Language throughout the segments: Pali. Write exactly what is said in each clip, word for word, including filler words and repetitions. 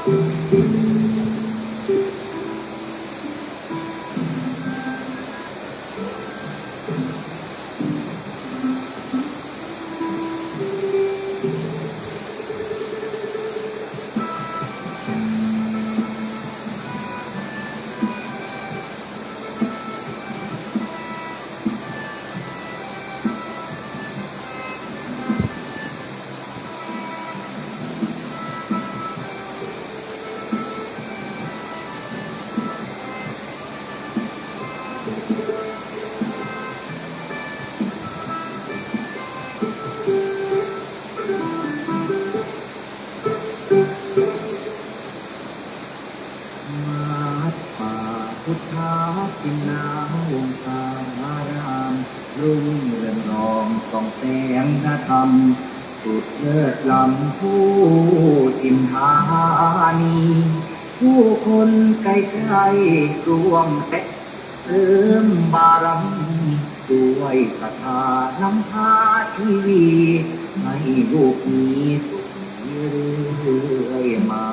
วัดป่าพุทธชินาวงศาราม รุ่งเรืองรองส่องแสงพระธรรม สุดเลิศล้ำผู้ถิ่นธานี ผู้คนใกล้ๆร่วมแต่ เสริมบารมีด้วยศรัทธานำพาชีวิตให้ลูกมีสุขีเรื่อยมา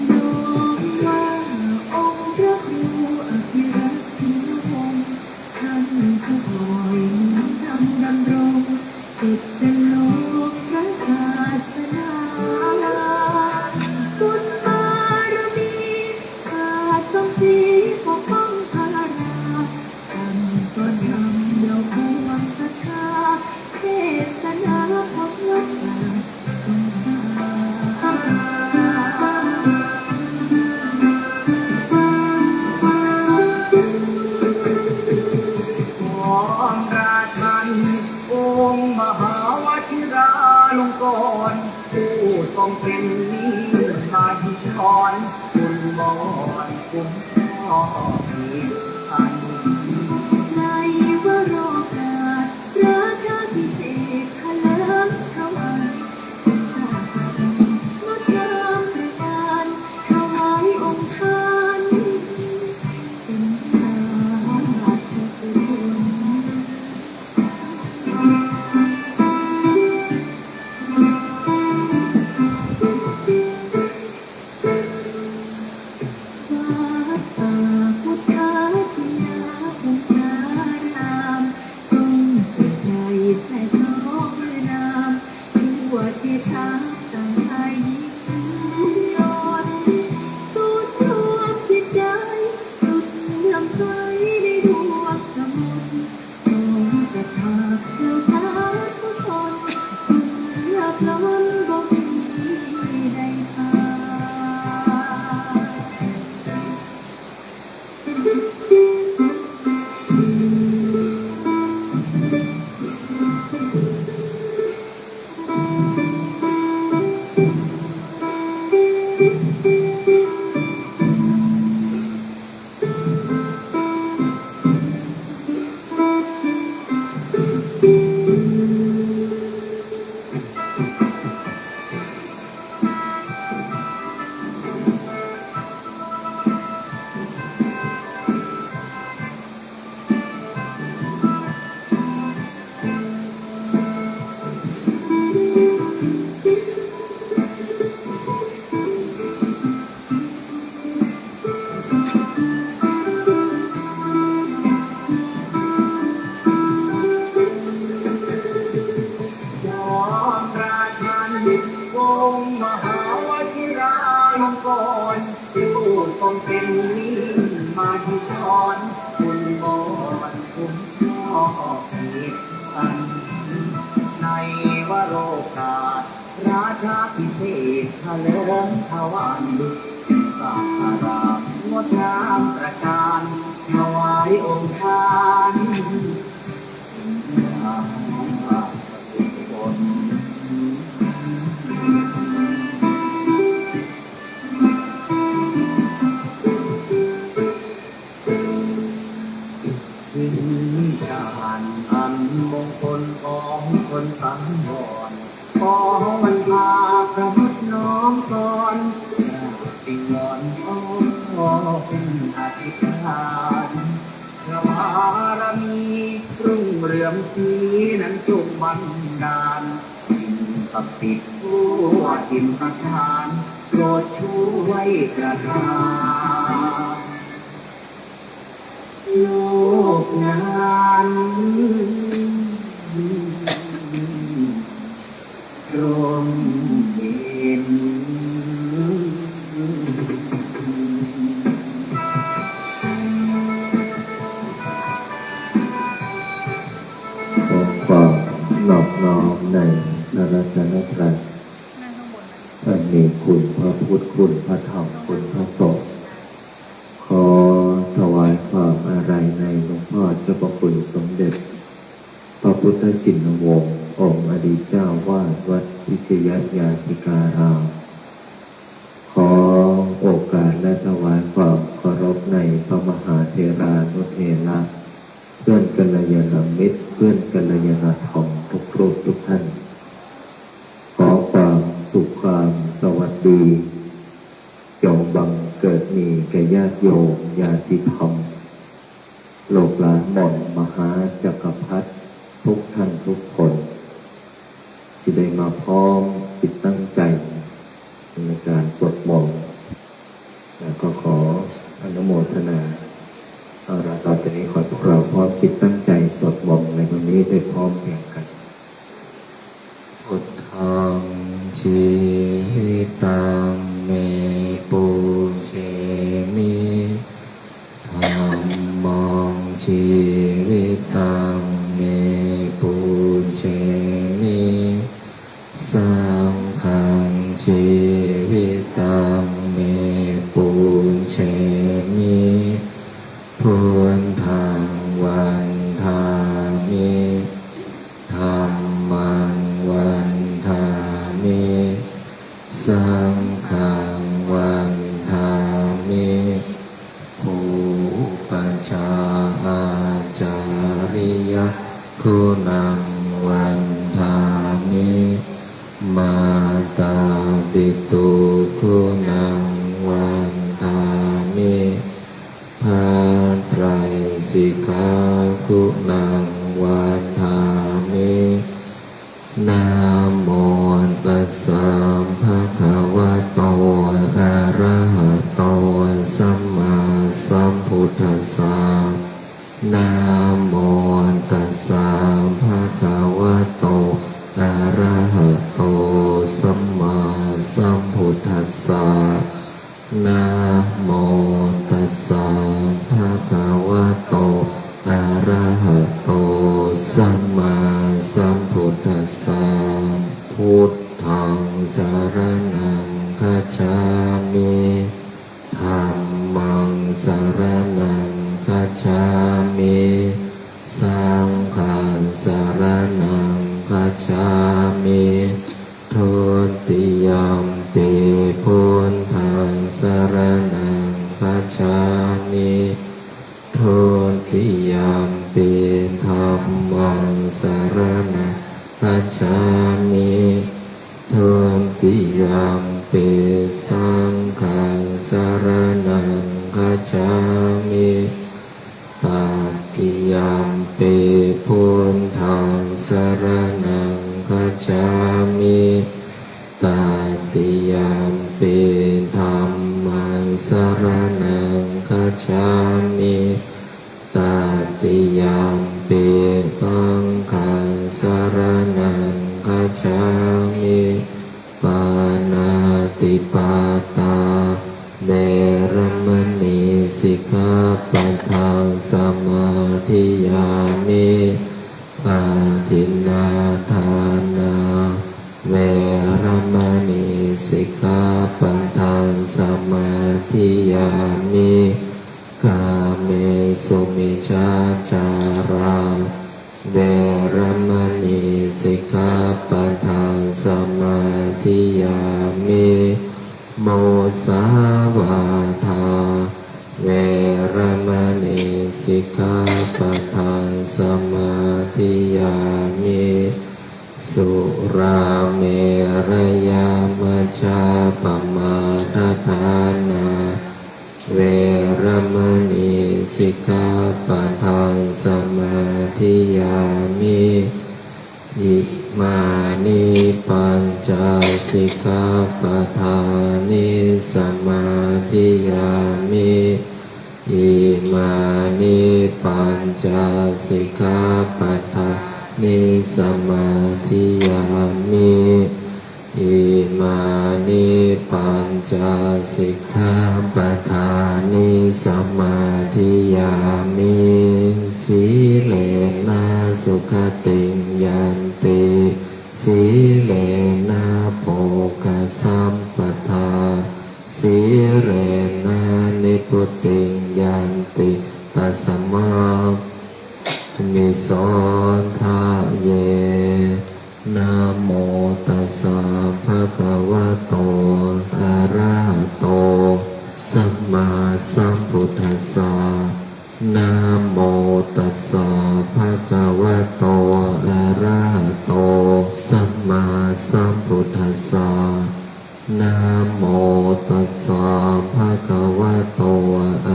น้อมว่าองค์พระครูอภิรักษ์ชินวงศ์ ท่านผู้คอยหนุนนำดำรง จิตจรรกพระศาสนา บุญบารมี สาดส่องสีปกป้องพระรา สั่งสอนธรรมเล่าปวงศรัทธา เทศนาของวัดป่า ของราชันองค์มหาวชิราลงกรณ์ ผู้ทรงเป็นนิมมหิธร คุณมอนคุณพ่อมีอัน ในวโรกาส ราชาภิเษกเถลิงถวาย สร้างสรรค์งดงามตระการ ถวายองค์ท่าน เป็นราชกุศล วัดป่าพุทธชินวงศาราม ร่มโพธิ์ไทรแสงทองงาม ทั่วเทพาตั้งให้ยิ่งยศ ศูนย์รวมจิตใจ สุดเลื่อมใสในดวงกมล ของศรัทธาเหล่าสาธุชน สุดเลือกล้นบ่มีใดปาน จอมราชันวงศ์มหาวชิราลงกรณ์ ผู้ทรงเป็นนิมมหิธร คุณมอนคุณพ่อเอกอัน ในวโรกาส ราชาภิเษกเถลิงถวาย สร้างอารามงดงามตระการ ถวายองค์ท่าน ถึงการอันมงคลของคนสังวร ขอวันพาประมุขน้อมกลอน กราบวิงวอนพ่อเป็นอธิษฐาน พระบารมีรุ่งเรืองสีนั้นจงบันดาล สิ่ง ศักดิ์สิทธิ์ทั่วถิ่นสถาน โปรดช่วยประทาน ลูกนั้นร่มเย็น ขอความนอบน้อมในพระรัตนตรัย อันมีคุณพระพุทธ คุณพระธรรม คุณพระสงฆ์ ขอถวายความอาลัยในหลวงพ่อเจ้าพระคุณสมเด็จ พระพุทธชินวงศ์ องค์อดีตเจ้าวาดวัดพิชยญาติการาม ขอโอกาสและถวายความเคารพในพระมหาเถรานุเถระ เพื่อนกัลยาณมิตร เพื่อนกัลยาณธรรมทุกรูปทุกท่าน ขอความสุขความสวัสดี จงบังเกิดมีแก่ญาติโยมญาติธรรม ลูกหลานมนต์มหาจักรพรรดิทุกท่านทุกคน ที่ได้มาพร้อมจิตตั้งใจในการสวดมนต์ แล้วก็ขออนุโมทนา เอาละ ต่อจากนี้ขอให้พวกเราพร้อมจิตตั้งใจสวดมนต์ในวันนี้ได้พร้อมเพรียงกัน Buddhaṃ jīvitaṃ me pūjemi, dhammaṃ jīvitaṃ me pūjemi, saṅghaṃ jīvitaṃ me pūjemi, buddhaṃ vandāmi, dhammaṃ vandāmi, saṅghaṃ vandāmi, kuru upajjhāyācariyaguṇaṃ vandāmi, mātāpituguṇaṃ vandāmi, bhātrāisikhāguṇaṃ vandāmi. Namo tassa bhagavato arahato sammāsambuddhassa. Namo tassa bhagavato arahato sammāsambuddhassa. Namo tassa bhagavato arahato sammāsambuddhassa. Buddhaṃ saraṇaṃ gacchāmi. Dhammaṃ saraṇaṃ gacchāmi. Saṅghaṃ saraṇaṃ gacchāmi. Dutiyampi buddhaṃ saraṇaṃ gacchāmi. Dutiyampi dhammaṃ saraṇaṃ gacchāmi. Dutiyampi saṅghaṃ saraṇaṃ gacchāmi. Tatiyampi buddhaṃ saraṇaṃ gacchāmi. Tatiyampi dhammaṃ saraṇaṃ gacchāmi. Tatiyampi saṅghaṃ saraṇaṃ gacchāmi. Pāṇātipātā veramaṇī sikkhāpadaṃ samādiyāmi. Adinnādānā veramaṇī sikkhāpadaṃ samādiyāmi. Kāmesu micchācārā veramaṇī sikkhāpadaṃ samādiyāmi. Musāvādā veramaṇī sikkhāpadaṃ samādiyāmi. Surāmerayamajjapamādaṭṭhānā veramaṇī sikkhāpadaṃ samādiyāmi. Ina Māni pañca sikkhāpadāni samādiyāmi. Imāni pañca sikkhāpadāni samādiyāmi. Imāni pañca sikkhāpadāni samādiyāmi. Sīlena sugatiṃ yanti, sīlena bhogasampadā, sīlena nibbutiṃ yanti, tasmā niso ṭṭhaye. Namo tassa bhagavato arahato sammāsambuddhassa. Namo tassa bhagavato arahato sammāsambuddhassa. Namo tassa bhagavato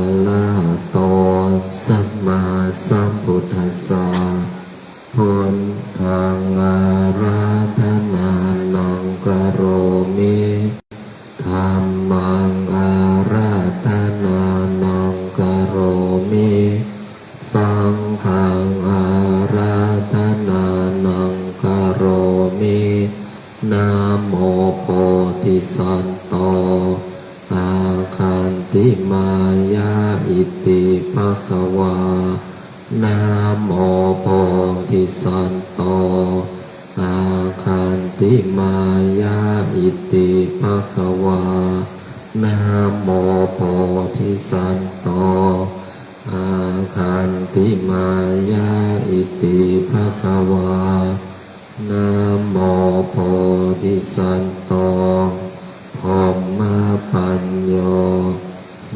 arahato sammāsambuddhassa. Buddhaṃ ārādhanānaṃ karomi. Dhammaṃ ārādhanānaṃ karomi. Saṅghaṃ ārādhanānaṃ karomi. Namo bodhisatto āgantimāya iti bhagavā. Namo bodhisatto āgantimāya iti bhagavā. Namo bodhisatto āgantimāya iti bhagavā. Namo bodhisatto brahmapañño.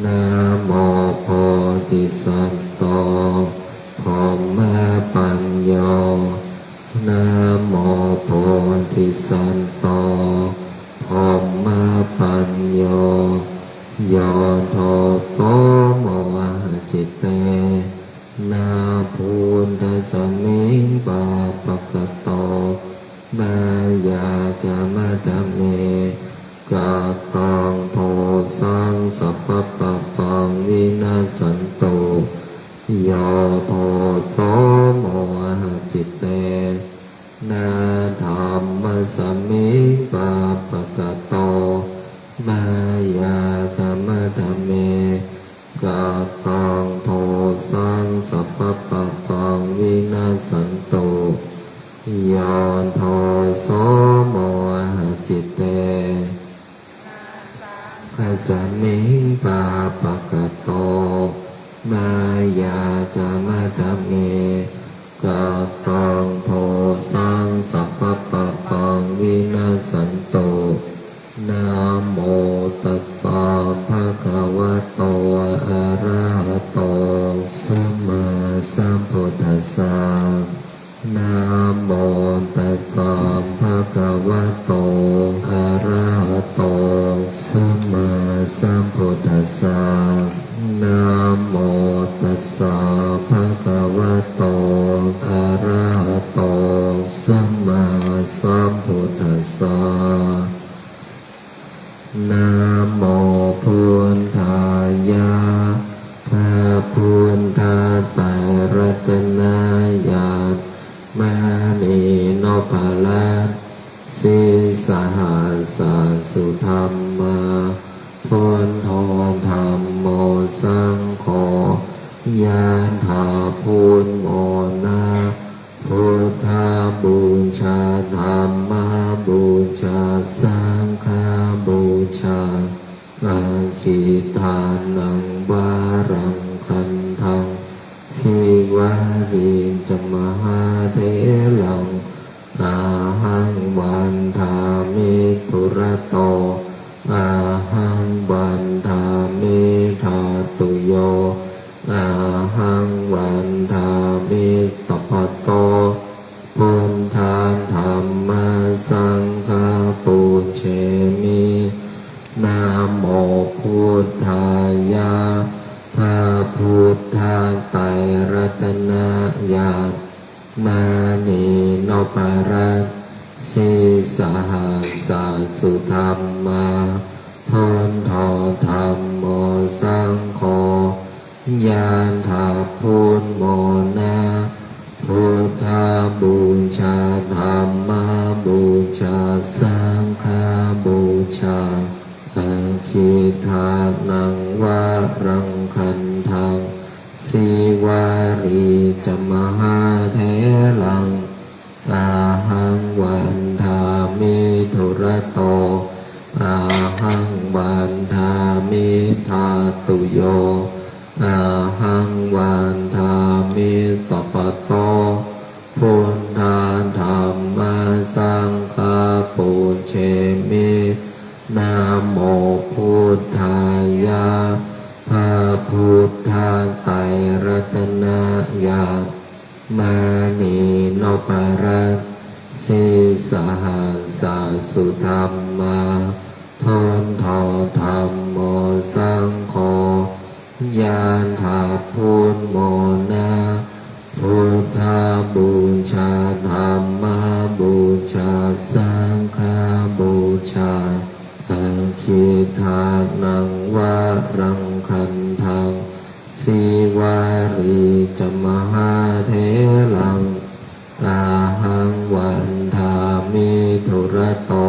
Namo bodhisatto brahmapañño. Namo bodhisatto brahmapañño. Yo todso mohacitte na buddhasmiṃ pāpakato mayā kamadha me kataṃ dosaṃ sabbapāpaṃ vinassantu. Yo todso mohacitte na dhammasmiṃ pāpakato mayā kamadha me kataṃ dosaṃ sabbapāpaṃ vinassantu. Yo todso mohacitte saṅghasmiṃ pāpakato mayā kamadha me kataṃ dosaṃ sabbapāpaṃ vinassantu. Namo tassa bhagavato arahato sammāsambuddhassa. Namo tassa bhagavato arahato sammāsambuddhassa. Namo tassa bhagavato arahato sammāsambuddhassa. Namo buddhāya. พระพุทธไตรรัตนญาณ มณีนพรัตน์ sīsahassa sudhammā, buddho dhammo saṅgho, yathā pūjamo na. Buddhapūjā dhammapūjā saṅghapūjā, aggidānaṃ varaṃ gandhaṃ, Sīvalī ca mahātheraṃ, ahaṃ vandāmi dūrato, ahaṃ vandāmi dhātuyo, ahaṃ vandāmi sabbaso. Buddha dhamma saṅgha pūjemi. Namo buddhāya. sahassā sudhammā, buddho dhammo saṅgho, yadā buddhamona, buddhapūjā dhammapūjā saṅghapūjā, aggidānaṃ varaṃ gandhaṃ, sīvalī ca mahātheraṃ, ahaṃ vandāmi dūrato, ahaṃ vandāmi dhātuyo, ahaṃ vandāmi sabbaso, buddha dhamma saṅgha pūjemi, namo buddhāya, พระพุทธไตรรัตนญาณ มณีนพรัตน์ sīsahassa sudhammā, buddho dhammo saṅgho, yadā buddhamona, buddhapūjā dhammapūjā saṅghapūjā, aggidānaṃ varaṃ gandhaṃ, sīvalī ca mahātheraṃ, ahaṃ vandāmi dūrato,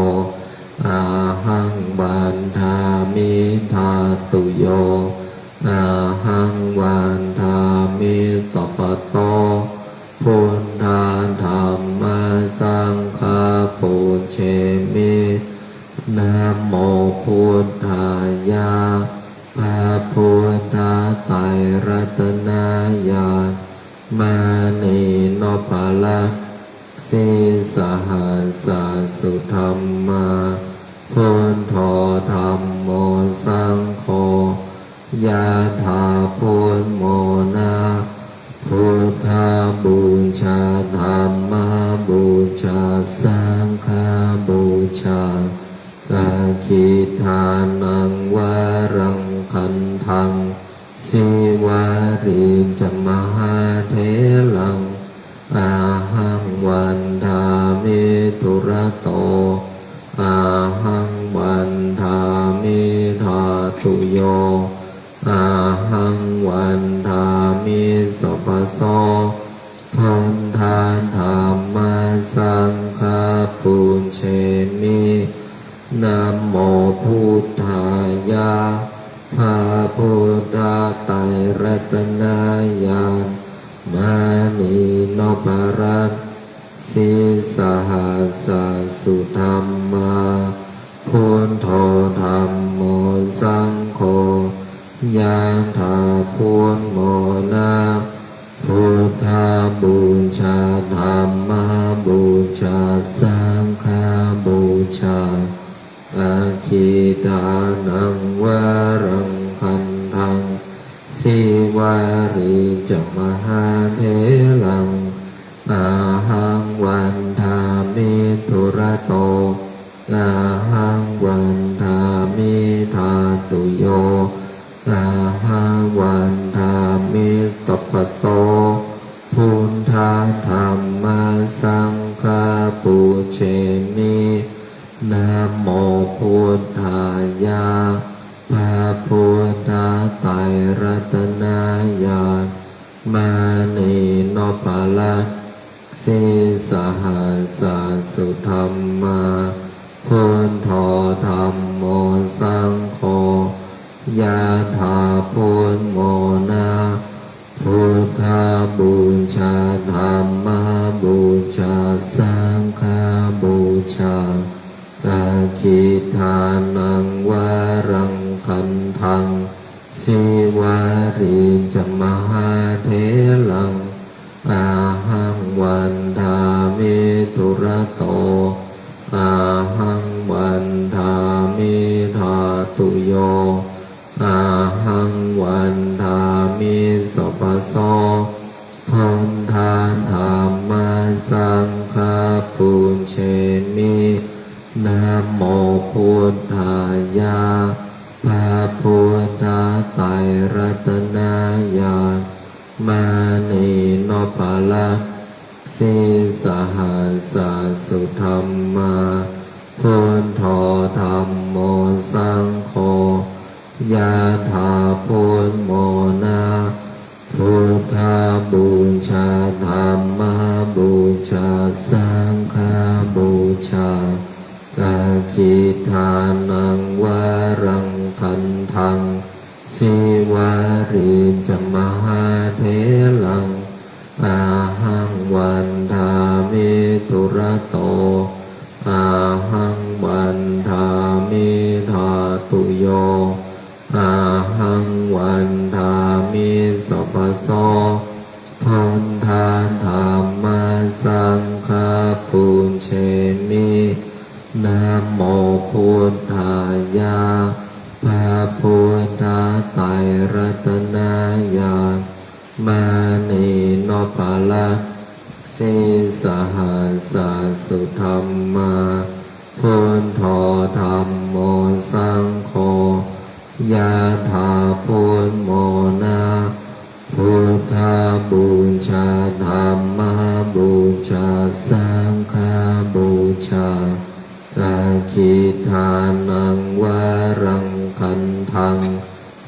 ahaṃ vandāmi dhātuyo, ahaṃ vandāmi sabbaso, buddha dhamma saṅgha pūjemi, namo buddhāya, พระพุทธไตรรัตนญาณ มณีนพรัตน์ sīsahassa sudhammā, buddho dhammo saṅgho, yadā buddhamona, buddhapūjā dhammapūjā saṅghapūjā, aggidānaṃ varaṃ gandhaṃ, sīvalī ca mahātheraṃ, ahaṃ vandāmi dūrato, ahaṃ vandāmi dhātuyo, ahaṃ vandāmi sabbaso, buddha dhamma saṅgha pūjemi, namo buddhāya, พระพุทธไตรรัตนญาณ มณีนพรัตน์ sīsahassa sudhammā, buddho dhammo saṅgho, yadā buddhamona, buddhapūjā dhammapūjā saṅghapūjā, aggidānaṃ varaṃ gandhaṃ, sīvalī ca mahātheraṃ, ahaṃ vandāmi dūrato, ahaṃ vandāmi dhātuyo, ahaṃ vandāmi sabbaso, buddha dhamma saṅgha pūjemi, namo buddhāya, พระพุทธไตรรัตนญาณ มณีนพรัตน์ sīsahassa sudhammā, buddho dhammo saṅgho, yadā buddhamona, buddhapūjā dhammapūjā saṅghapūjā, aggidānaṃ varaṃ gandhaṃ, sīvalī ca mahātheraṃ, ahaṃ vandāmi dūrato, ahaṃ vandāmi dhātuyo, ahaṃ vandāmi sabbaso, buddha dhamma saṅgha pūjemi, namo buddhāya, พระพุทธไตรรัตนญาณ มณีนพรัตน์ Sīsahassa sudhammā, buddho dhammo saṅgho, yathā buddhamona. Buddhapūjā, dhammapūjā, saṅghapūjā, dakkhiṇānaṃ varaṃ gandhaṃ, sīvalī ca mahātheraṃ, ahaṃ vandāmi dūrato, ahaṃ vandāmi dhātuyo, ahaṃ vandāmi sabbaso. Buddha dhamma saṅgha pūjemi. Namo buddhāya, พระพุทธไตรรัตนญาณ มณีนพรัตน์ sīsahassa sudhammā, buddho dhammo saṅgho, yathā buddhamona. Buddhapūjā, dhammapūjā, saṅghapūjā, dakkhiṇānaṃ varaṃ gandhaṃ,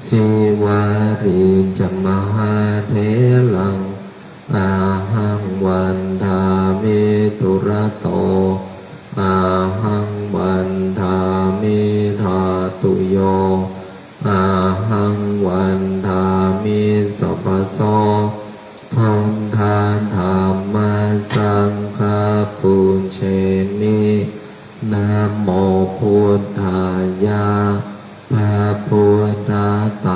sīvalī ca mahātheraṃ, ahaṃ vandāmi dūrato, ahaṃ vandāmi dhātuyo, ahaṃ vandāmi sabbaso. Buddha dhamma saṅgha pūjemi. Namo buddhāya, พระพุทธไตร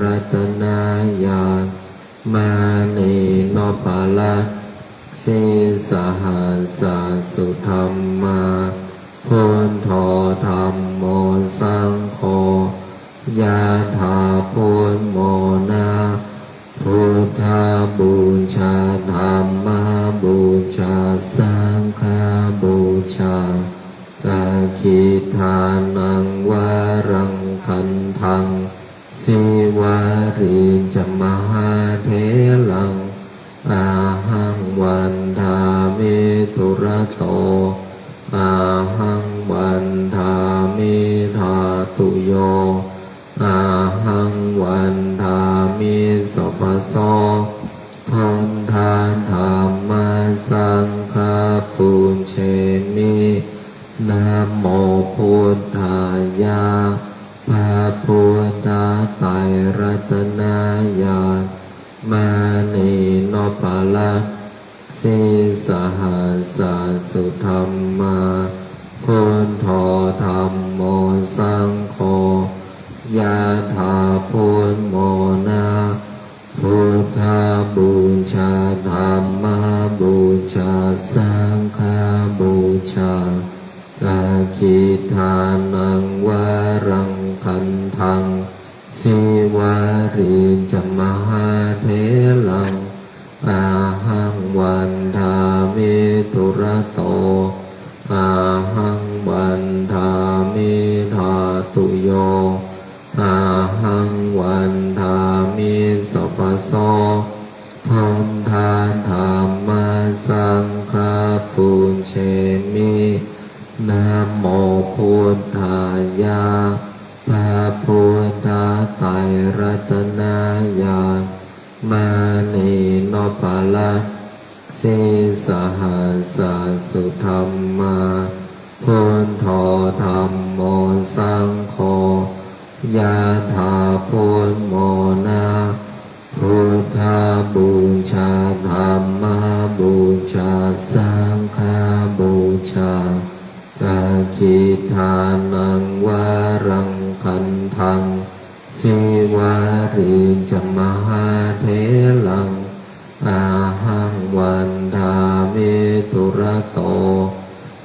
รัตนญาณ มณีนพรัตน์ sīsahassa sudhammā, buddho dhammo saṅgho, yathā buddhamona. Buddhapūjā, dhammapūjā, saṅghapūjā, dakkhiṇānaṃ varaṃ gandhaṃ, sīvalī ca mahātheraṃ, ahaṃ vandāmi dūrato, ahaṃ vandāmi dhātuyo, ahaṃ vandāmi sabbaso. Buddha dhamma saṅgha pūjemi. Namo buddhāya, พระพุทธไตรรัตนญาณ มณีนพรัตน์ sīsahassa sudhammā, buddho dhammo saṅgho, yathā buddhamona. Buddhapūjā, dhammapūjā, saṅghapūjā, dakkhiṇānaṃ varaṃ gandhaṃ, sīvalī ca mahātheraṃ, ahaṃ vandāmi dūrato, ahaṃ vandāmi dhātuyo, ahaṃ vandāmi sabbaso. Buddha dhamma saṅgha pūjemi. Namo buddhāya, พระพุทธไตรรัตนญาณ มณีนพรัตน์ sīsahassa sudhammā, buddho dhammo saṅgho, yathā buddhamona. Buddhapūjā, dhammapūjā, saṅghapūjā, dakkhiṇānaṃ varaṃ gandhaṃ, sīvalī ca mahātheraṃ, ahaṃ vandāmi dūrato,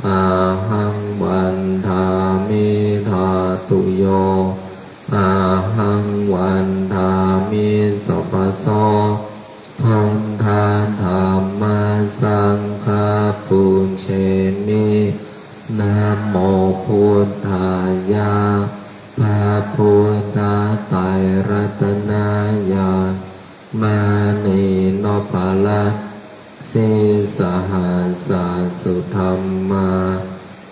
ahaṃ vandāmi dhātuyo, ahaṃ vandāmi sabbaso. Buddha dhamma saṅgha pūjemi. Namo buddhāya, พระพุทธไตรรัตนญาณ มณีนพรัตน์ Sīsahassa sudhammā,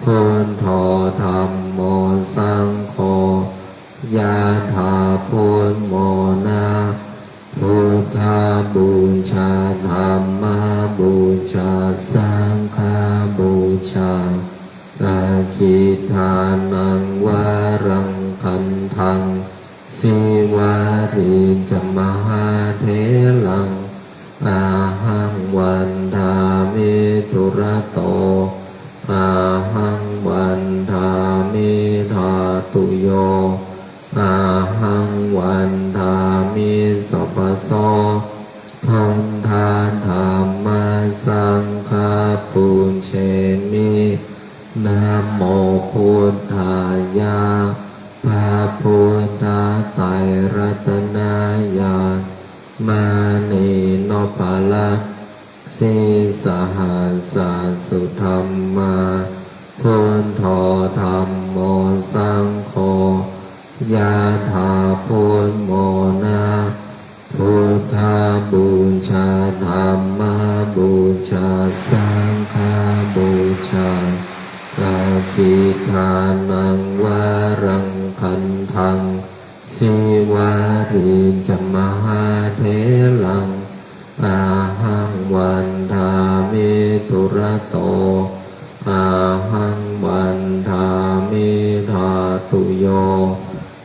buddho dhammo saṅgho, yadā buddhamona, buddhapūjā dhammapūjā saṅghapūjā, dakkhiṇānaṃ varaṃ gandhaṃ, sīvalī ca mahātheraṃ, ahaṃ vandāmi dūrato, ahaṃ vandāmi dhātuyo, ahaṃ vandāmi sabbaso, buddha dhamma saṅgha pūjemi. Namo buddhāya, พระพุทธไตรรัตนญาณ มณีนพรัตน์ sīsahassa sudhammā, buddho dhammo saṅgho, yadā buddhamona, buddhapūjā dhammapūjā saṅghapūjā, dakkhiṇānaṃ varaṃ gandhaṃ, sīvalī ca mahātheraṃ, ahaṃ vandāmi dūrato, ahaṃ vandāmi dhātuyo,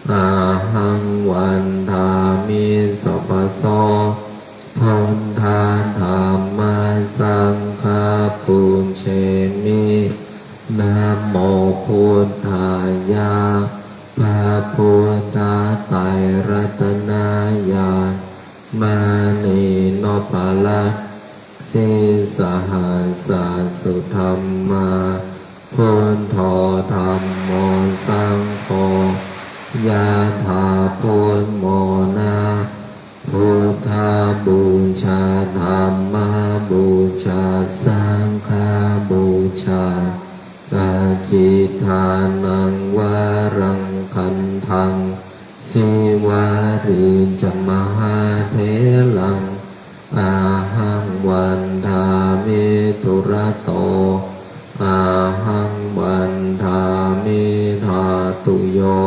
ahaṃ vandāmi sabbaso, buddha dhamma saṅgha pūjemi. Namo buddhāya, พระพุทธไตรรัตนญาณ มณีนพรัตน์ sīsahassa sudhammā, buddho dhammo saṅgho, yadā buddhamona, buddhapūjā dhammapūjā saṅghapūjā, dakkhiṇānaṃ varaṃ gandhaṃ, sīvalī ca mahātheraṃ, ahaṃ vandāmi dūrato, ahaṃ vandāmi dhātuyo,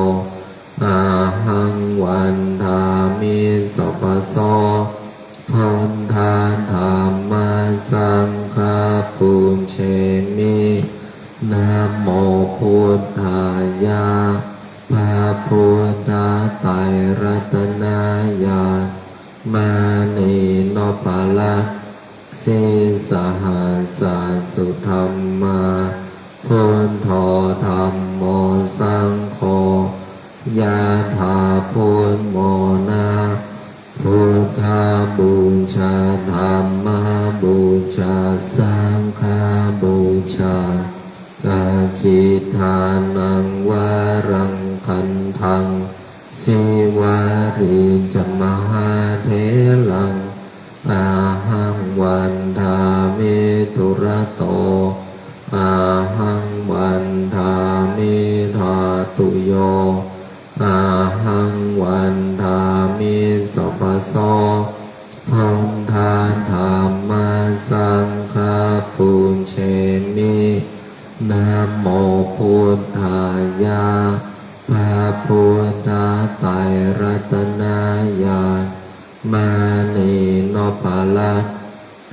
ahaṃ vandāmi sabbaso, buddha dhamma saṅgha pūjemi. Namo buddhāya, พระพุทธไตรรัตนญาณ มณีนพรัตน์ sīsahassa sudhammā, buddho dhammo saṅgho, yadā buddhamona, buddhapūjā dhammapūjā saṅghapūjā, dakkhiṇānaṃ varaṃ gandhaṃ, sīvalī ca mahātheraṃ, ahaṃ vandāmi dūrato, ahaṃ vandāmi dhātuyo, ahaṃ vandāmi sabbaso, buddha dhamma saṅgha pūjemi. Namo buddhāya, พระพุทธไตรรัตนญาณ มณีนพรัตน์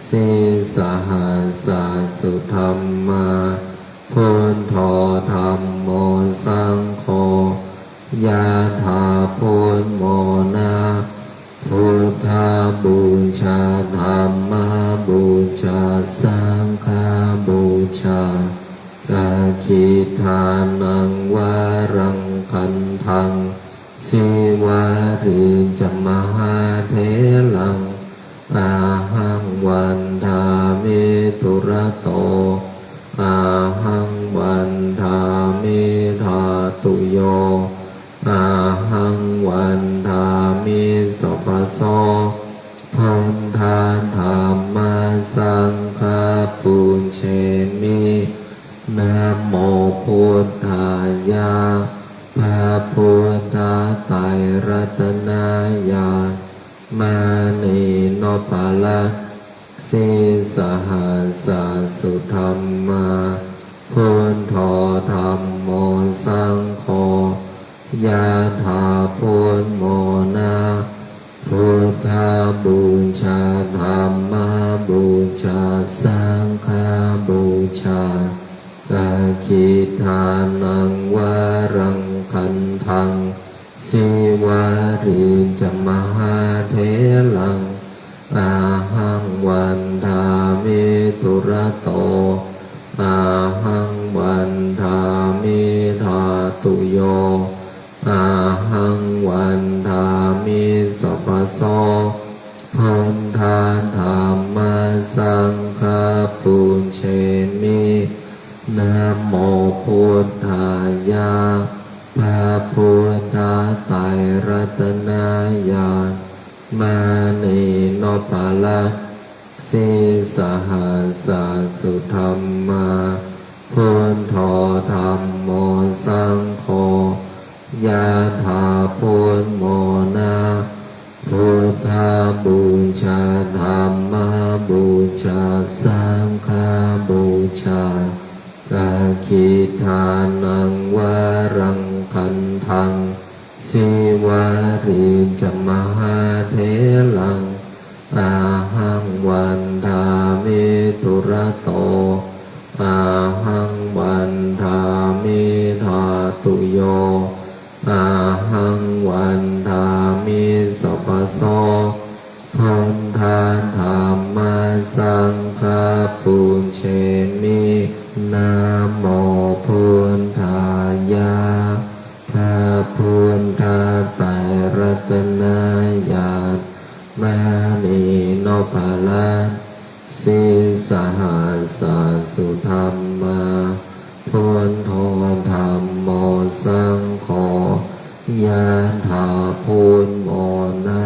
sīsahassa sudhammā, buddho dhammo saṅgho, yadā buddhamona, buddhapūjā dhammapūjā saṅghapūjā, dakkhiṇānaṃ varaṃ gandhaṃ, sīvalī ca mahātheraṃ, ahaṃ vandāmi dūrato, ahaṃ vandāmi dhātuyo, ahaṃ vandāmi sabbaso, buddha dhamma saṅgha pūjemi. Namo buddhāya, พระพุทธไตรรัตนญาณ มณีนพรัตน์ Sīsahassa sudhammā, buddho dhammo saṅgho, yathā buddhamona. Buddhapūjā, dhammapūjā, saṅghapūjā, dakkhiṇānaṃ varaṃ gandhaṃ, sīvalī ca mahātheraṃ, ahaṃ vandāmi dūrato, ahaṃ vandāmi dhātuyo, ahaṃ vandāmi sabbaso. Buddha dhamma saṅgha pūjemi. Namo buddhāya. พระพุทธไตรรัตนญาณ มณีนพรัตน์ Sīsahassa sudhammā, buddho dhammo saṅgho, yathā buddhamona. Buddhapūjā, dhammapūjā, saṅghapūjā, dakkhiṇānaṃ varaṃ gandhaṃ, sīvalī ca mahātheraṃ, ahaṃ vandāmi dūrato, ahaṃ vandāmi dhātuyo, ahaṃ vandāmi sabbaso. Buddha dhamma saṅgha pūjemi. Namo buddhāya. พระพุทธไตรรัตนญาณ มณีนพรัตน์ Sīsahassa sudhammā, buddho dhammo saṅgho, yathā buddhamona.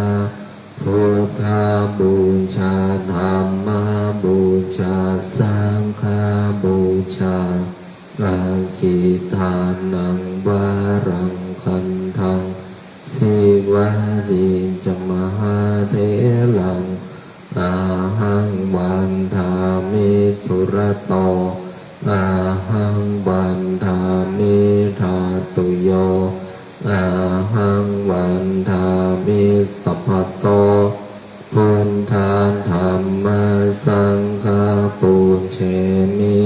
Buddhapūjā, dhammapūjā, saṅghapūjā, dakkhiṇānaṃ varaṃ gandhaṃ, sīvalī ca mahātheraṃ, ahaṃ vandāmi dūrato, ahaṃ vandāmi dhātuyo, ahaṃ vandāmi sabbaso. Buddha dhamma saṅgha pūjemi.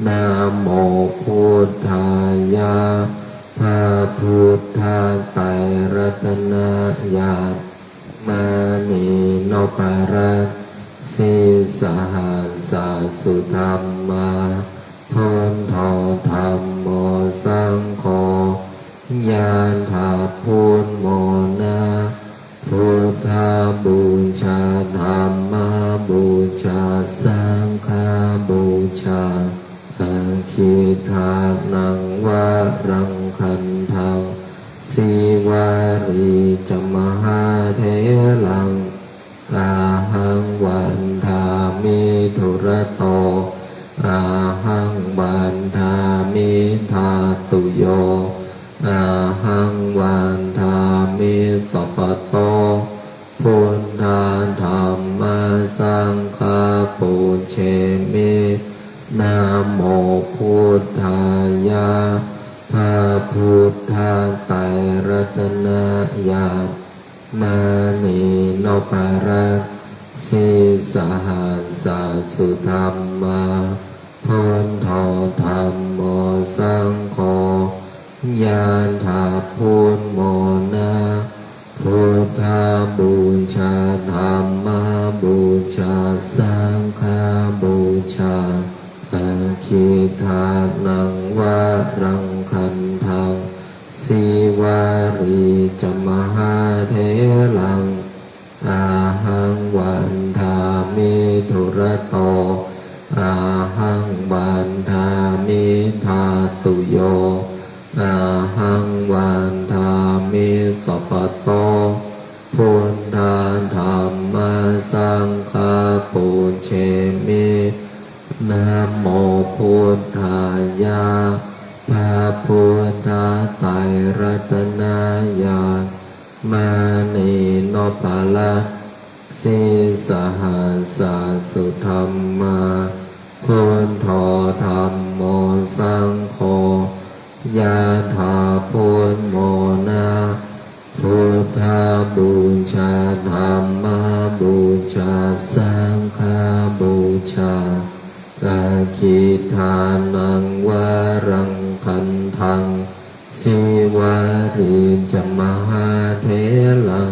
Namo buddhāya. พระพุทธไตรรัตนญาณ มณีนพรัตน์ Sīsahassa sudhammā, buddho dhammo saṅgho, yathā buddhamona. Buddhapūjā, dhammapūjā, saṅghapūjā, dakkhiṇānaṃ varaṃ gandhaṃ, sīvalī ca mahātheraṃ, ahaṃ vandāmi dūrato, ahaṃ vandāmi dhātuyo, ahaṃ vandāmi sabbaso. Buddha dhamma saṅgha pūjemi. Namo buddhāya. พระพุทธไตรรัตนญาณ มณีนพรัตน์ Sīsahassa sudhammā, buddho dhammo saṅgho, yathā buddhamona. Buddhapūjā, dhammapūjā, saṅghapūjā, dakkhiṇānaṃ varaṃ gandhaṃ, sīvalī ca mahātheraṃ, ahaṃ vandāmi dūrato, ahaṃ vandāmi dhātuyo, ahaṃ vandāmi sabbaso. Buddha dhamma saṅgha pūjemi. Namo buddhāya. พระพุทธไตรรัตนญาณ มณีนพรัตน์ Sīsahassa sudhammā, buddho dhammo saṅgho, yathā buddhamona. Buddhapūjā, dhammapūjā, saṅghapūjā, dakkhiṇānaṃ varaṃ gandhaṃ, sīvalī ca mahātheraṃ,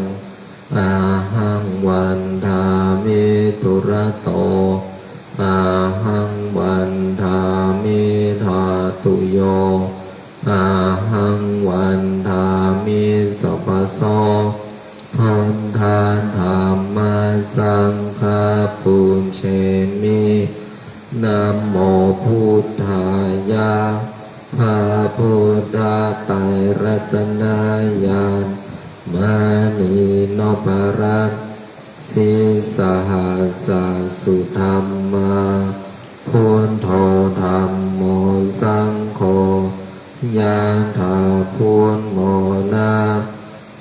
ahaṃ vandāmi dūrato, ahaṃ vandāmi dhātuyo, ahaṃ vandāmi sabbaso. Buddha dhamma saṅgha pūjemi. Namo buddhāya. พระพุทธไตรรัตนญาณ มณีนพรัตน์ Sīsahassa sudhammā, buddho dhammo saṅgho, yathā buddhamona.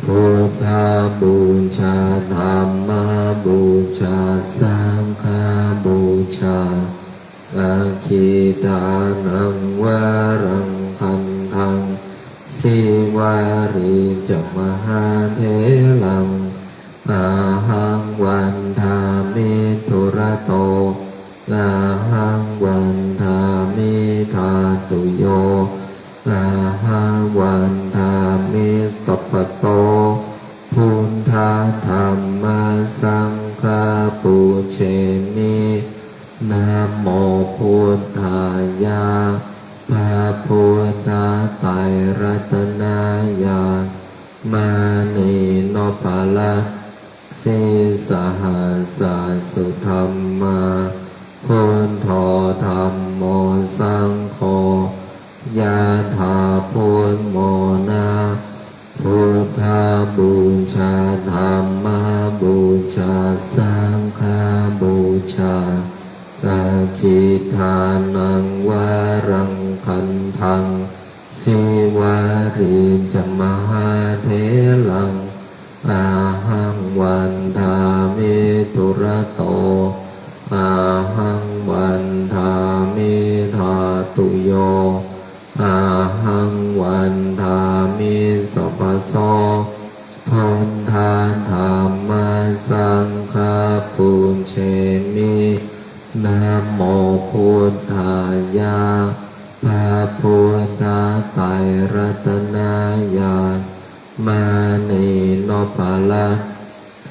Buddhapūjā, dhammapūjā, saṅghapūjā, dakkhiṇānaṃ varaṃ gandhaṃ, sīvalī ca mahātheraṃ, ahaṃ vandāmi dūrato, ahaṃ vandāmi dhātuyo, ahaṃ vandāmi sabbaso. Buddha dhamma saṅgha pūjemi. Namo buddhāya. พระพุทธไตรรัตนญาณ มณีนพรัตน์ Sīsahassa sudhammā, buddho dhammo saṅgho, yathā buddhamona. Buddhapūjā, dhammapūjā, saṅghapūjā, dakkhiṇānaṃ varaṃ gandhaṃ, sīvalī ca mahātheraṃ, ahaṃ vandāmi dūrato, ahaṃ vandāmi dhātuyo, ahaṃ vandāmi sabbaso. Buddha dhamma saṅgha pūjemi. Namo buddhāya. พระพุทธไตรรัตนญาณ มณีนพรัตน์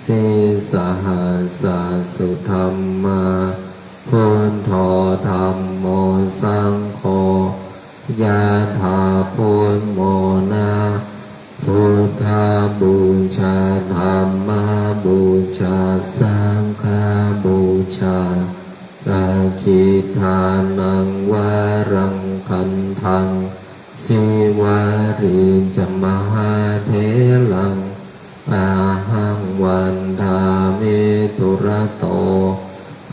Sīsahassa sudhammā, buddho dhammo saṅgho, yathā buddhamona. Buddhapūjā, dhammapūjā, saṅghapūjā, dakkhiṇānaṃ varaṃ gandhaṃ, sīvalī ca mahātheraṃ, ahaṃ vandāmi dūrato,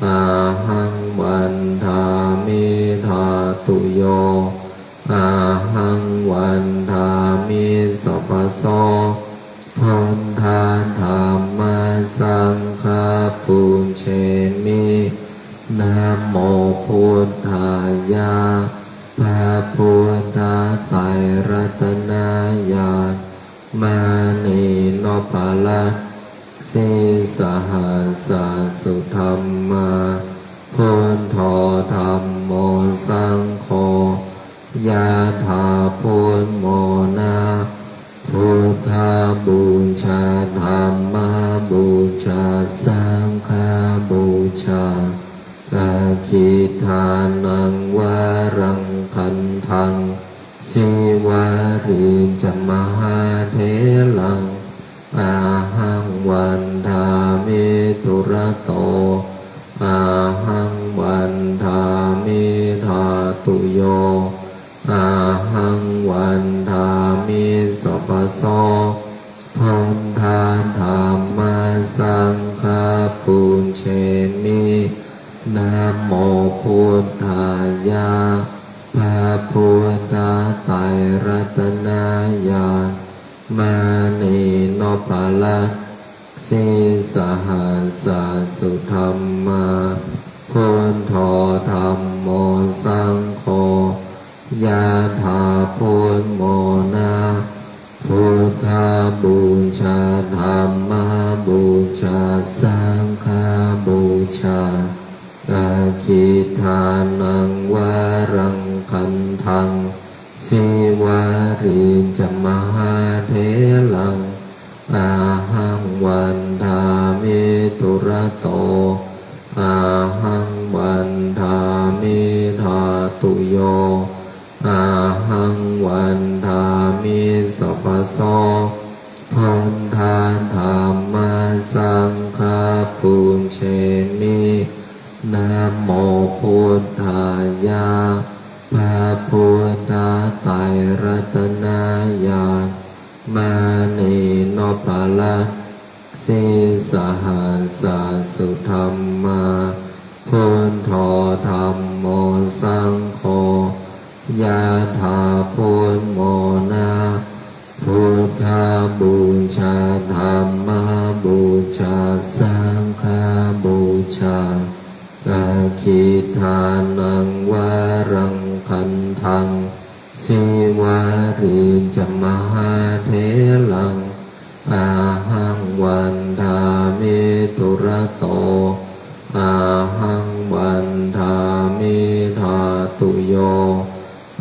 ahaṃ vandāmi dhātuyo, ahaṃ vandāmi sabbaso. Buddha dhamma saṅgha pūjemi. Namo buddhāya. พระพุทธไตรรัตนญาณ มณีนพรัตน์ Sīsahassa sudhammā, buddho dhammo saṅgho, yathā buddhamona. Buddhapūjā, dhammapūjā, saṅghapūjā, dakkhiṇānaṃ varaṃ gandhaṃ, sīvalī ca mahātheraṃ, ahaṃ vandāmi dūrato, ahaṃ vandāmi dhātuyo, ahaṃ vandāmi sabbaso. Buddha dhamma saṅgha pūjemi. Namo buddhāya. พระพุทธไตรรัตนญาณ มณีนพรัตน์ Sīsahassa sudhammā, buddho dhammo saṅgho, yathā buddhamona. Buddhapūjā, dhammapūjā, saṅghapūjā, dakkhiṇānaṃ varaṃ gandhaṃ, sīvalī ca mahātheraṃ, ahaṃ vandāmi dūrato, ahaṃ vandāmi dhātuyo, ahaṃ vandāmi sabbaso. Buddha dhamma saṅgha pūjemi. Namo buddhāya. พระพุทธไตรรัตนญาณ มณีนพรัตน์ Sīsahassa sudhammā, buddho dhammo saṅgho, yathā buddhamona. Buddhapūjā, dhammapūjā, saṅghapūjā, dakkhiṇānaṃ varaṃ gandhaṃ, sīvalī ca mahātheraṃ, ahaṃ vandāmi dūrato, ahaṃ vandāmi dhātuyo,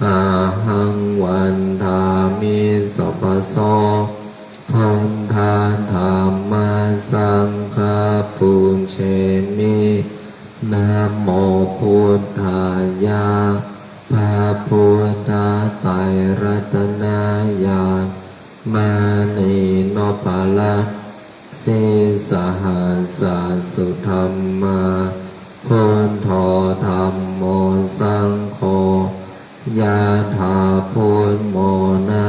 ahaṃ vandāmi sabbaso. Buddha dhamma saṅgha pūjemi. Namo buddhāya. พระพุทธไตรรัตนญาณ มณีนพรัตน์ Sīsahassa sudhammā, buddho dhammo saṅgho, yathā buddhamona.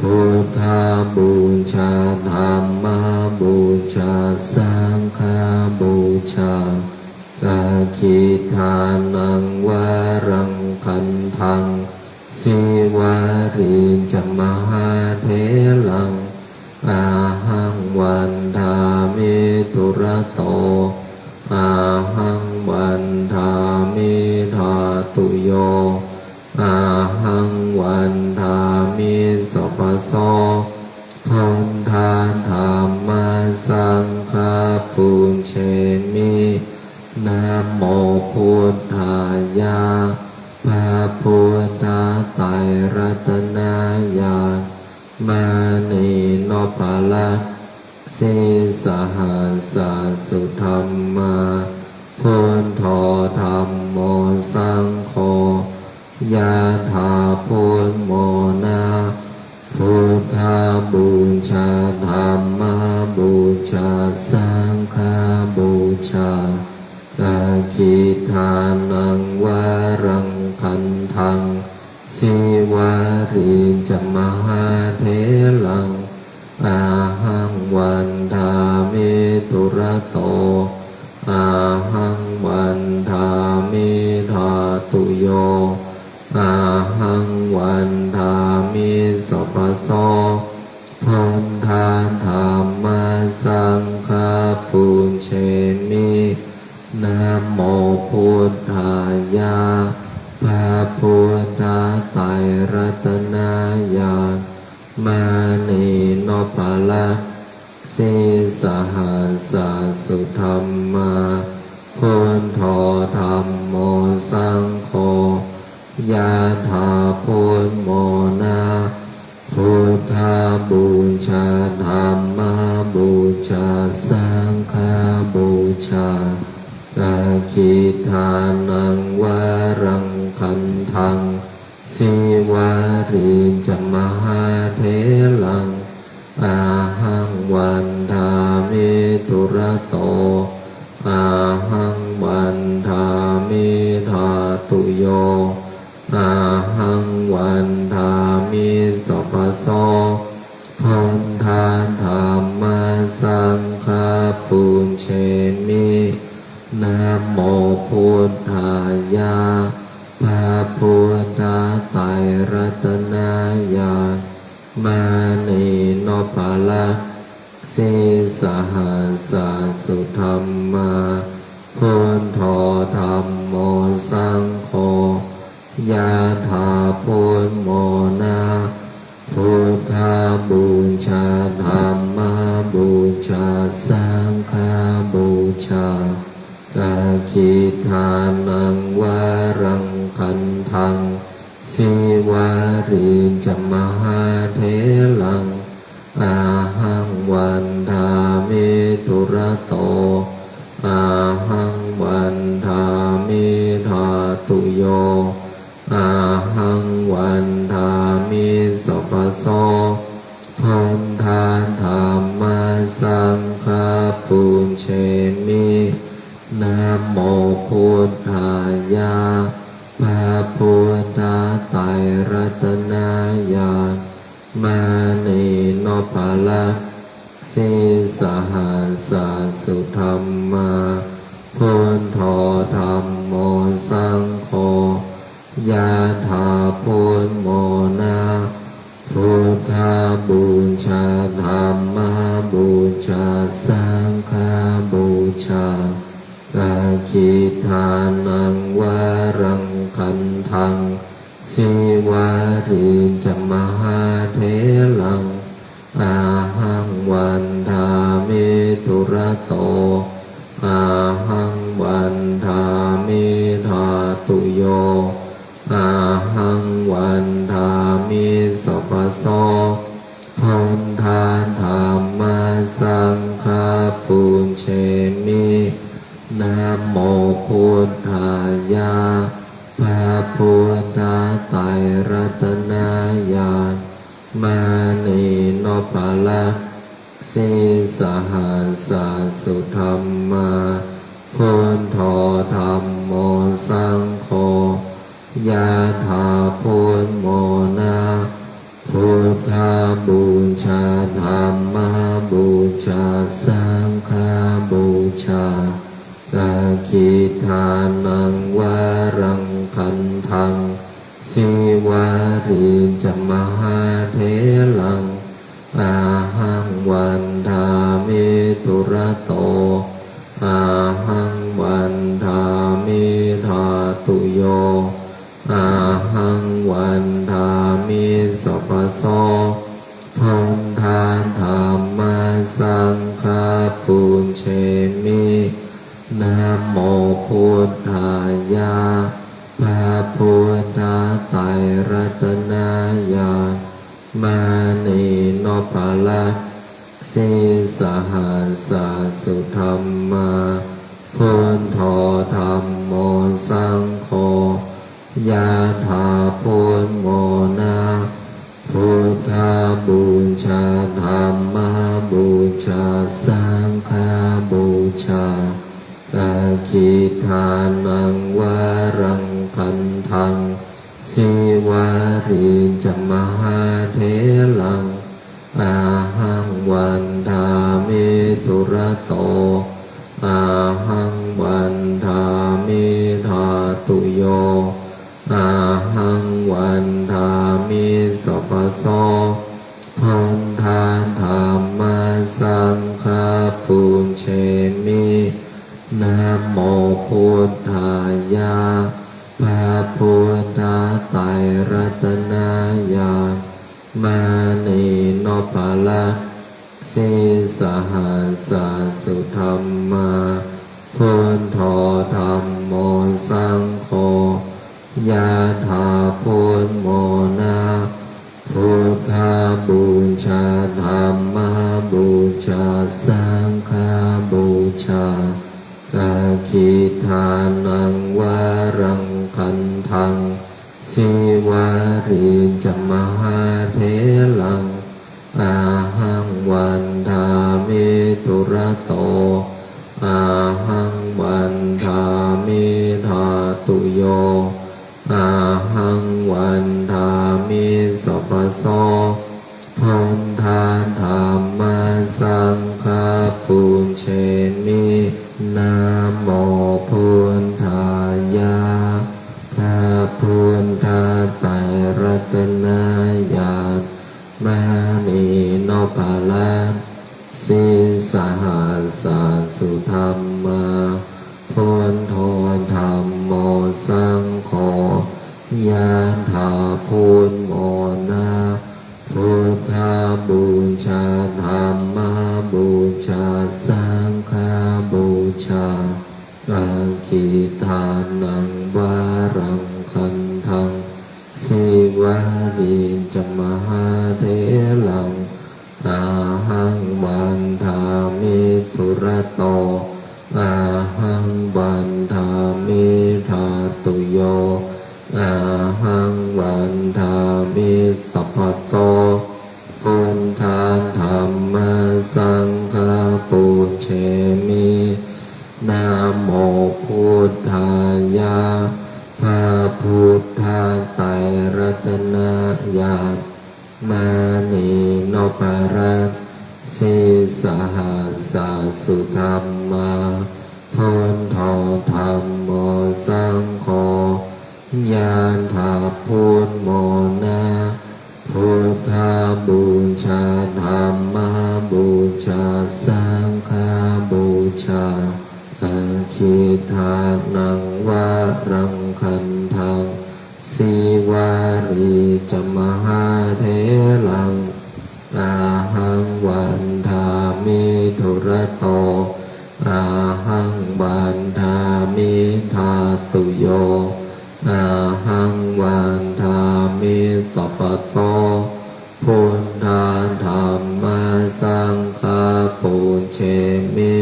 Buddhapūjā, dhammapūjā, saṅghapūjā, dakkhiṇānaṃ varaṃ gandhaṃ, sīvalī ca mahātheraṃ, ahaṃ vandāmi dūrato, ahaṃ vandāmi dhātuyo, ahaṃ vandāmi sabbaso. Buddha dhamma saṅgha pūjemi. Namo buddhāya. พระพุทธไตรรัตนญาณ มณีนพรัตน์ Sīsahassa sudhammā, buddho dhammo saṅgho, yathā buddhamona. Buddhapūjā, dhammapūjā, saṅghapūjā, dakkhiṇānaṃ varaṃ gandhaṃ, sīvalī ca mahātheraṃ, ahaṃ vandāmi dūrato, ahaṃ vandāmi dhātuyo, ahaṃ vandāmi sabbaso. Buddha dhamma saṅgha pūjemi. Namo buddhāya. พระพุทธไตรรัตนญาณ มณีนพรัตน์ Sīsahassa sudhammā, buddho dhammo saṅgho, yathā buddhamona. Buddhapūjā, dhammapūjā, saṅghapūjā, dakkhiṇānaṃ varaṃ gandhaṃ, sīvalī ca mahātheraṃ, ahaṃ vandāmi dūrato, ahaṃ vandāmi dhātuyo, ahaṃ vandāmi sabbaso. Buddha dhamma saṅgha pūjemi. Namo buddhāya. พระพุทธไตรรัตนญาณ มณีนพรัตน์ Sīsahassa sudhammā, buddho dhammo saṅgho, yathā buddhamona. Buddhapūjā, dhammapūjā, saṅghapūjā. Dakkhiṇānaṃ varaṃ gandhaṃ, Sīvalī ca mahātheraṃ, ahaṃ vandāmi dūrato, ahaṃ vandāmi dhātuyo, ahaṃ vandāmi sabbaso. Buddha dhamma saṅgha pūjemi. Namo buddhāya, พระพุทธไตรรัตนญาณ มณีนพรัตน์ sīsahassa sudhammā, buddho dhammo saṅgho, yathā buddhamona. Buddhapūjā, dhammapūjā, saṅghapūjā. Dakkhiṇānaṃ varaṃ gandhaṃ, Sīvalī ca mahātheraṃ, ahaṃ vandāmi dūrato, ahaṃ vandāmi dhātuyo, ahaṃ vandāmi sabbaso. Buddha dhamma saṅgha pūjemi. Namo buddhāya, พระพุทธไตรรัตนญาณ มณีนพรัตน์ sīsahassa sudhammā, buddho dhammo saṅgho, yathā buddhamona. Buddhapūjā, dhammapūjā, saṅghapūjā. Dakkhiṇānaṃ varaṃ gandhaṃ, Sīvalī ca mahātheraṃ, ahaṃ vandāmi dūrato, ahaṃ vandāmi dhātuyo, ahaṃ vandāmi sabbaso. Buddha dhamma saṅgha pūjemi. Namo buddhāya, พระพุทธไตรรัตนญาณ มณีนพรัตน์ sīsahassa sudhammā, buddho dhammo saṅgho, yathā buddhamona. Buddhapūjā, dhammapūjā, saṅghapūjā. Dakkhiṇānaṃ varaṃ gandhaṃ, Sīvalī ca mahātheraṃ, ahaṃ vandāmi dūrato, ahaṃ vandāmi dhātuyo, ahaṃ vandāmi sabbaso. Buddha dhamma saṅgha pūjemi. Namo buddhāya, พระพุทธไตรรัตนญาณ มณีนพรัตน์ sīsahassa sudhammā, buddho dhammo saṅgho, yathā buddhamona. Buddhapūjā, dhammapūjā, saṅghapūjā. Dakkhiṇānaṃ varaṃ gandhaṃ, Sīvalī ca mahātheraṃ, ahaṃ vandāmi dūrato, ahaṃ vandāmi dhātuyo, ahaṃ vandāmi sabbaso. Buddha dhamma saṅgha pūjemi. Namo buddhāya, พระพุทธไตรรัตนญาณ มณีนพรัตน์ Sīsahassa sudhammā, buddho dhammo saṅgho, yathā buddhamona, buddhapūjā, dhammapūjā, saṅghapūjā, aggidānaṃ varaṃ gandhaṃ, sīvalī ca mahātheraṃ, ahaṃ vandāmi dūrato, ahaṃ vandāmi dhātuyo, ahaṃ vandāmi sabbaso, buddha dhamma saṅgha pūjemi. Namo buddhāya, พระพุทธไตรรัตนญาณ มณีนพรัตน์ sīsahassa sudhammā, buddho dhammo saṅgho, yathā buddhamona, buddhapūjā, dhammapūjā, saṅghapūjā, aggidānaṃ varaṃ gandhaṃ, sīvalī ca mahātheraṃ, ahaṃ vandāmi dūrato, ahaṃ vandāmi dhātuyo, ahaṃ vandāmi sabbaso, buddha dhamma saṅgha pūjemi.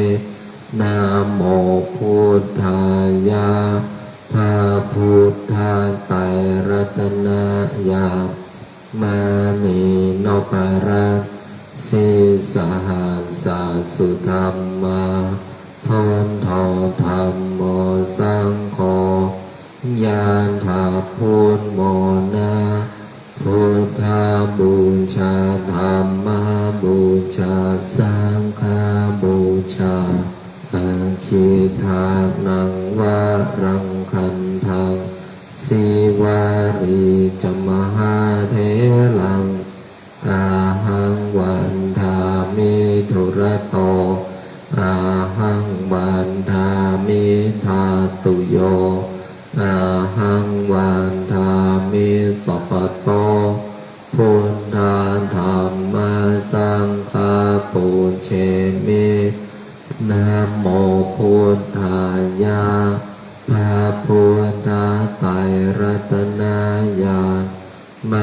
Namo buddhāya, พระพุทธไตรรัตนญาณ มณีนพรัตน์ sīsahassa sudhammā, buddho dhammo saṅgho, yathā buddhamona, buddhapūjā, dhammapūjā, saṅghapūjā, aggidānaṃ varaṃ gandhaṃ, sīvalī ca mahātheraṃ, ahaṃ vandāmi dūrato, ahaṃ vandāmi dhātuyo, ahaṃ vandāmi sabbaso, buddha dhamma saṅgha pūjemi. Namo buddhāya, พระพุทธไตรรัตนญาณ ม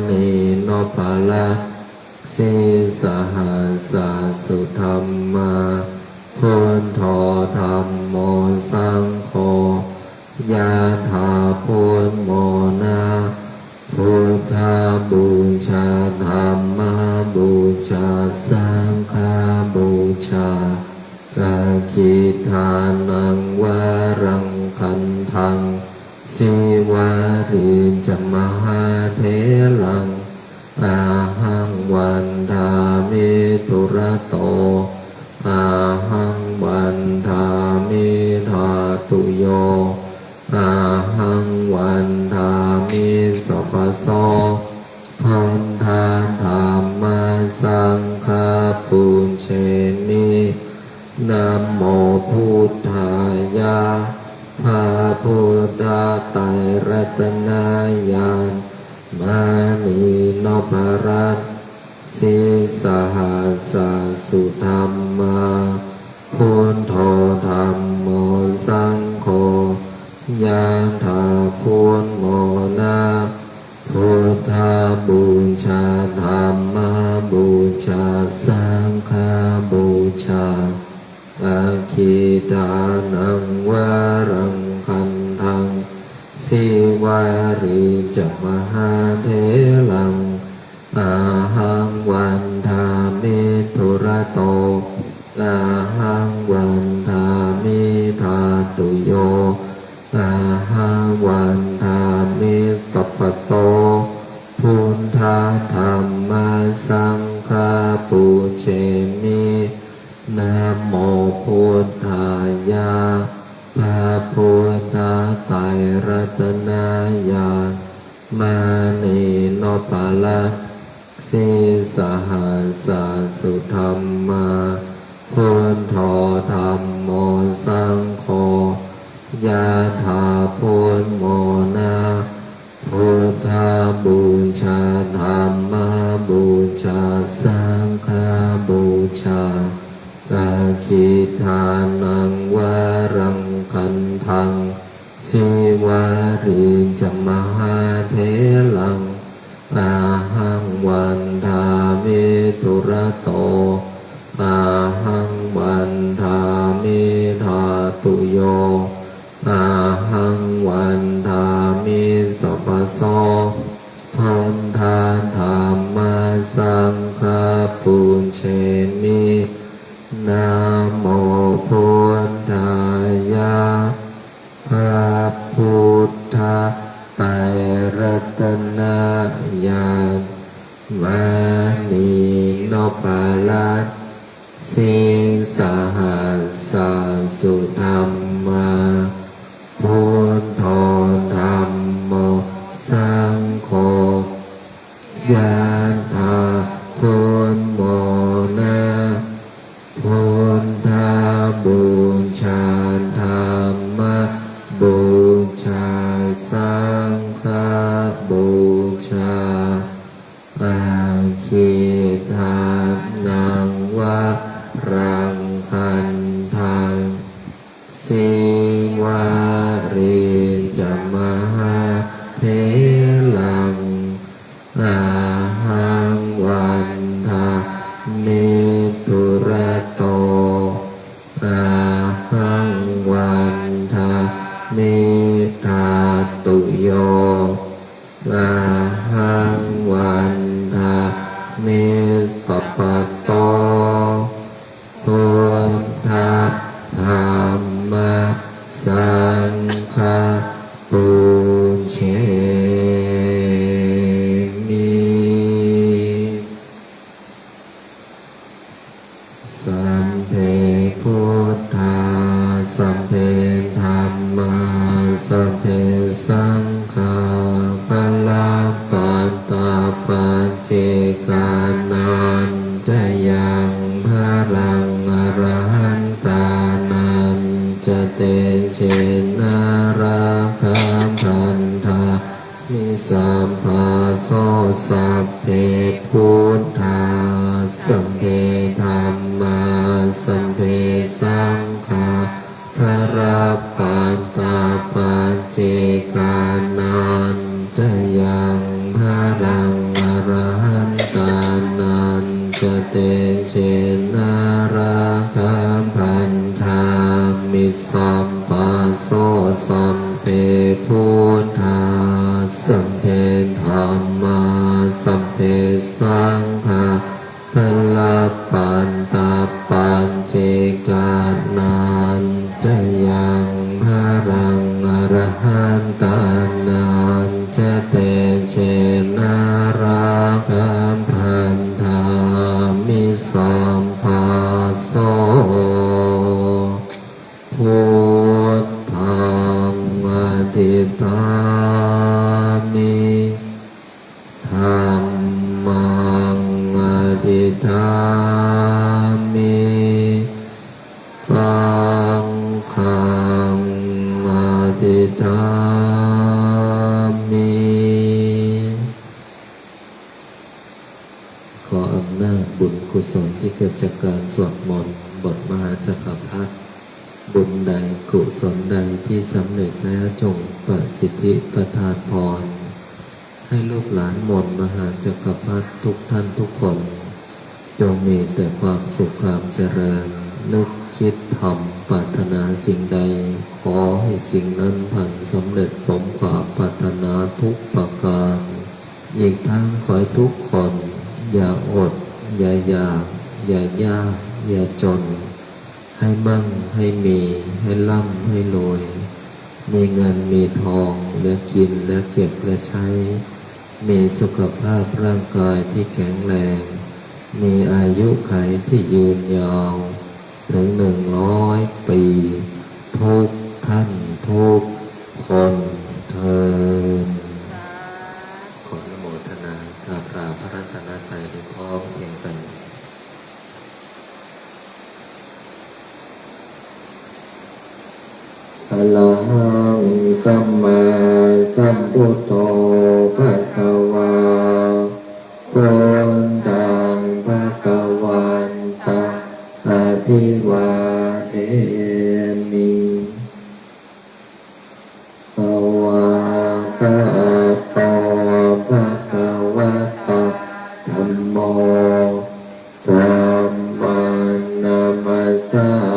ณีนพรัตน์ sīsahassa sudhammā, buddho dhammo saṅgho, yathā buddhamona, buddhapūjā, dhammapūjā, saṅghapūjā, aggidānaṃ varaṃ gandhaṃ, sīvalī ca mahātheraṃ, ahaṃ vandāmi dūrato, ahaṃ vandāmi dhātuyo, ahaṃ vandāmi sabbaso, buddha dhamma saṅgha pūjemi. Namo buddhāya, พระพุทธไตรรัตนญาณ มณีนพรัตน์ sīsahassa sudhammā, buddho dhammo saṅgho, yathā buddhamona, buddhapūjā, dhammapūjā, saṅghapūjā, aggidānaṃ varaṃ gandhaṃ, sīvalī ca mahātheraṃ, ahaṃ vandāmi dūrato, ahaṃ vandāmi dhātuyo, ahaṃ vandāmi sabbaso, buddha dhamma saṅgha pūjemi. Namo buddhāya, พระพุทธไตรรัตนญาณ มณีนพรัตน์ Sīsahassā sudhammā, buddho dhammo saṅgho, yathā buddhamona. Buddhapūjā dhammapūjā saṅghapūjā, dakkhiṇānaṃ varaṃ gandhaṃ, Sīvalī ca mahātheraṃ, ahaṃ vandāmi dūrato, ahaṃ vandāmi dhātuyo, ahaṃ vandāmi sabbaso. Buddha dhamma saṅgha pūjemi. Namo buddhāya. พระพุทธไตรรัตนญาณ มณีนพรัตน์ Sīsahassā sudhammā, buddho dhammo saṅgho, yathā buddhamona. Buddhapūjā dhammapūjā saṅghapūjā, dakkhiṇānaṃ varaṃ gandhaṃ, Sīvalī ca mahātheraṃ, ahaṃ vandāmi dūrato, ahaṃ vandāmi dhātuyo, ahaṃ vandāmi sabbaso. Buddha dhamma saṅgha pūjemi. Sabbe buddhā, sabbe dhammā, sabbe saṅghā, balappattā paccekānañca yaṃ balaṃ arahantānañca tejena rakkhaṃ bandhā mi sabbaso. Sabbe buddhā, sabbe dhammā, sabbe saṅghā, balappattā paccekānañca yaṃ balaṃ arahantānañca tejena rakkhaṃ bandhā mi sabbaso. Sabbe buddhā, sabbe dhammā, sabbe saṅghā, balappattā paccekānañca yaṃ balaṃ arahantānañca tejena rakkhaṃ bandhā mi sabbaso. Buddhaṃ adhiṭṭhāmi, dhammaṃ adhiṭṭhāmi, saṅghaṃ adhiṭṭhāmi. ขออำนาจบุญกุศลที่เกิดจากการสวดมนต์บทมหาจักรพรรดิ บุญใดกุศลใดที่สำเร็จแล้วจงประสิทธิประทานพร ให้ลูกหลานมนต์มหาจักรพรรดิทุกท่านทุกคน จงมีแต่ความสุขความเจริญ นึกคิดทำปรารถนาสิ่งใด ขอให้สิ่งนั้นพันสำเร็จสมความปรารถนาทุกประการ อีกทั้งขอให้ทุกคนอย่าอด อย่าอยาก อย่ายาก อย่าจน ให้มั่ง ให้มี ให้ร่ำ ให้รวย มีเงินมีทอง เหลือกิน เหลือเก็บ เหลือใช้ มีสุขภาพร่างกายที่แข็งแรง มีอายุขัยที่ยืนยาว ถึงหนึ่งร้อยปี ทุกท่านทุกคนเทอญ ขออนุโมทนากราบลาพระรัตนตรัย Arahaṃ sammāsambuddho bhagavā. Buddhaṃ bhagavantaṃ abhivādemi. Svākkhāto bhagavatā dhammo. Dhammaṃ namassāmi.